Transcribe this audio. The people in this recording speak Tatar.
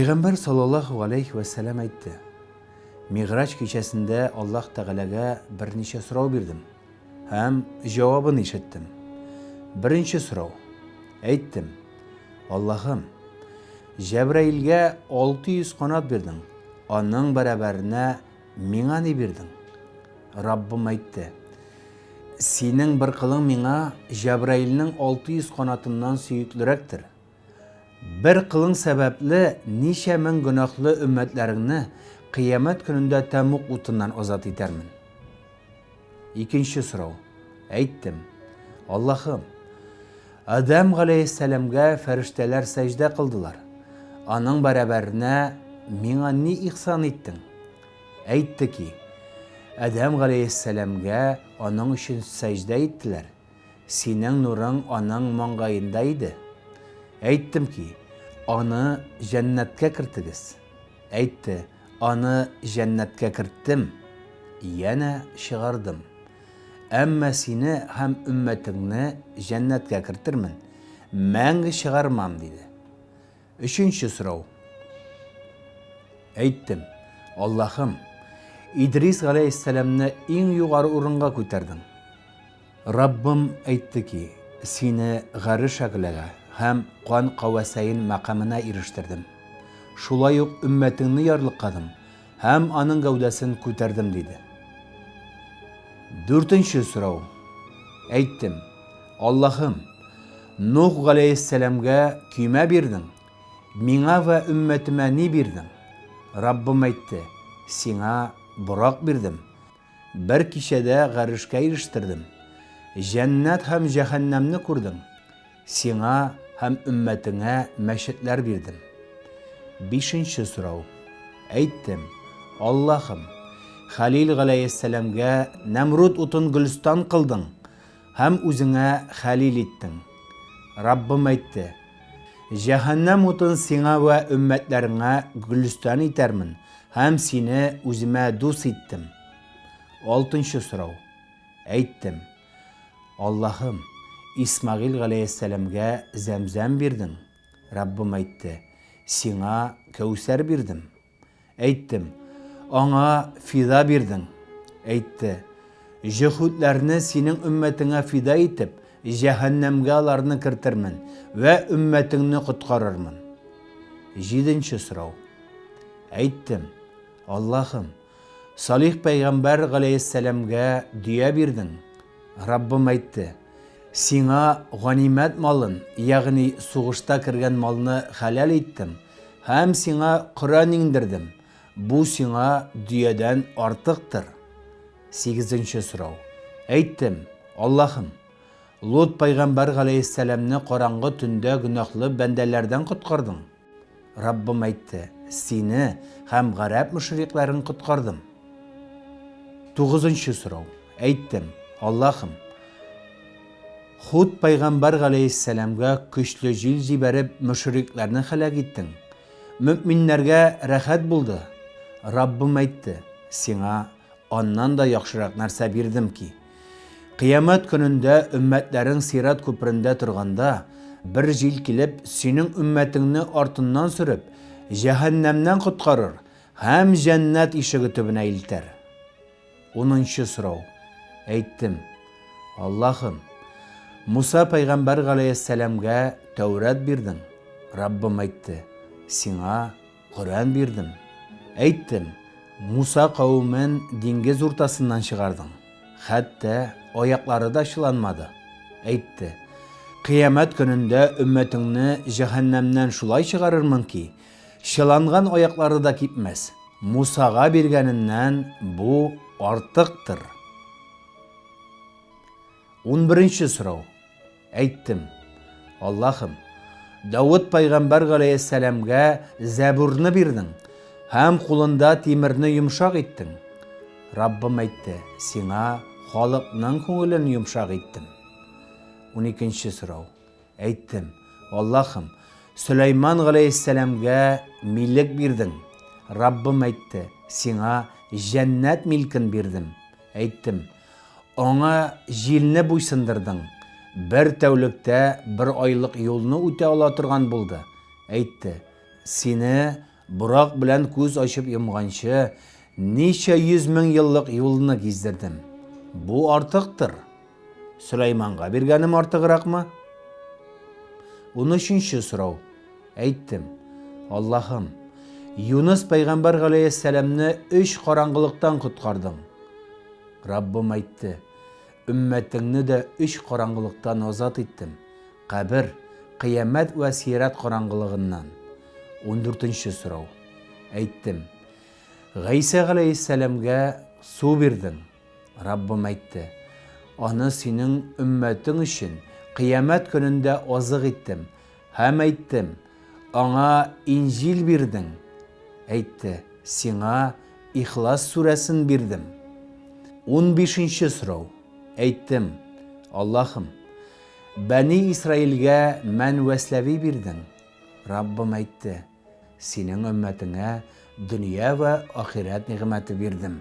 Пәйгамбәр саллаллаһу алейхи вә сәлам әйтте, Мигъраҗ кичәсендә Аллаһ Тәгаләгә берничә сорау бирдем һәм җавабын ишеттем. Беренче сорау. Әйттем, Аллаһым, Җәбраилгә 600 канат бирдең, аның бәрабәренә миңа ни бирдең? Раббым әйтте, Синең бер кылың миңа Җәбраилнең 600 канатыннан сөеклерәктер. Бер кылың сәбәпле ничә мең гөнаһлы өммәтләреңне кыямәт көнендә тәмуг утыннан азат итәрмен. Икенче сорау. Әйттем, Аллаһым, Адәм галәйһиссәламгә фәрештәләр сәҗдә кылдылар. Аның бәрабәренә миңа ни ихсан иттең? Әйтте ки, Адәм галәйһиссәламгә аның өчен сәҗдә иттеләр. Синең нурың аның маңгаенда иде. Әйттем ки, аны җәннәткә кертегез. Әйтте, аны җәннәткә керттем, янә чыгардым. Әмма сине һәм өммәтеңне җәннәткә кертермен, мәңге чыгармам, диде. Өченче сорау. Әйттем, Аллаһым, Идрис галәйһиссәламне иң югары урынга күтәрдең. Раббым әйтте ки, сине гареш әгъләгә һәм кан кавәсәен мәкамына ирештердем. Шулай ук өммәтеңне ярлыкадым һәм аның гәүдәсен күтәрдем, диде. Дүртенче сорау. Әйттем, Аллаһым, Нух галәйһиссәламгә көймә бирдең, миңа вә өммәтемә ни бирдең? Раббым әйтте, сиңа борак бирдем, бер кичәдә гарешкә ирештердем, җәннәт һәм җәһәннәмне күрдең, сиңа һәм өммәтеңә мәчетләр бирдем. Бишенче сорау. Әйттем, Аллаһым, Хәлил галәйһиссәламгә Нәмруд утын гөлстан кылдың, Һәм үзеңә хәлил иттең. Раббым әйтте, Җәһәннәм утын сиңа вә өммәтләреңә гөлстан итәрмен һәм сине үземә дус иттем. Алтынчы сорау. Әйттем, Аллаһым, Исмәгыйль галәйһиссәламгә зәмзәм бирдең. Раббым әйтте, Сиңа кәүсәр бирдем. Әйттем, аңа фида бирдең. Әйтте, җөһүдләрне синең өммәтеңә фида итеп, җәһәннәмгә аларны кертермен вә өммәтеңне коткарырмын. Җиденче сорау. Әйттем, Аллаһым, Салих пәйгамбәр галәйһиссәламгә дөя бирдең. Раббым әйтте, сиңа ганимәт малын, ягъни сугышта кергән малны хәләл иттем һәм сиңа Коръән иңдердем. Бу сиңа дөядән артыктыр. Сигезенче сорау. Әйттем, Аллаһым, Лут пәйгамбәр галәйһиссәламне караңгы төндә гөнаһлы бәндәләрдән коткардың. Раббым әйтте, Сине һәм гарәп мөшрикләрен коткардым. Тугызынчы сорау. Әйттем, Аллаһым, Худ пәйгамбәр галәйһиссәламгә көчле җил җибәреп мөшрикләрне һәлак иттең. Мөэминнәргә рәхәт булды. Раббым әйтте, Сиңа аннан да яхшырак нәрсә бирдем ки, Кыямәт көнендә өммәтләрең сират күперендә торганда, бер җил килеп, синең өммәтеңне артыннан сөреп, җәһәннәмнән коткарыр һәм җәннәт ишеге төбенә илтәр. Унынчы сорау. Әйттем, Аллаһым, Муса пәйгамбәр галәйһиссәламгә Тәүрәт бирдең. Раббым әйтте, Сиңа Коръән бирдем. Әйттем, Муса кавемен диңгез уртасыннан чыгардың. Хәтта аяклары да чыланмады. Әйтте, Кыямәт көнендә өммәтеңне җәһәннәмнән шулай чыгарырмын ки, чыланган аяклары да кипмәс. Мусага биргәненнән бу артыктыр. Унберенче сорау. Әйттем, Аллаһым, Давыт пәйгамбәр галәйһиссәламгә Зәбурны бирдең һәм кулында тимерне йомшак иттең. Раббым әйтте, сиңа халыкның күңелен йомшак иттем. Уникенче сорау. Әйттем, Аллаһым, Сөләйман галәйһиссәламгә милек бирдең. Раббым әйтте, сиңа җәннәт милкен бирдем. Әйттем, Аңа җилне буйсындырдың, бер тәүлектә бер айлык юлны үтә ала торган булды. Әйтте, Сине Борак белән күз ачып йомганчы, ничә 100 мең еллык юлны гиздердем. Бу артыктыр. Сөләйманга биргәнем артыгракмы? 13-нче сорау. Әйттем, Аллаһым, Юныс пәйгамбәр галәйһиссәламне өч караңгылыктан коткардың. Раббым әйтте, Өммәтеңне дә өч караңгылыктан азат иттем, кабер, кыямәт вә сират караңгылыгыннан. 14-нче сорау. Әйттем, Гайсә галәйһиссәламгә су бирдең. Раббым әйтте, Аны синең өммәтең өчен кыямәт көнендә азык иттем, һәм әйттем, Аңа Инҗил бирдең. Әйтте, Сиңа Ихлас сүрәсен бирдем. 15-нче сорау. Әйттем, Аллаһым, Бәни Исраилгә мән вәсләви бирдең. Раббым әйтте, Синең өммәтеңә дөнья вә ахирәт нигъмәте бирдем.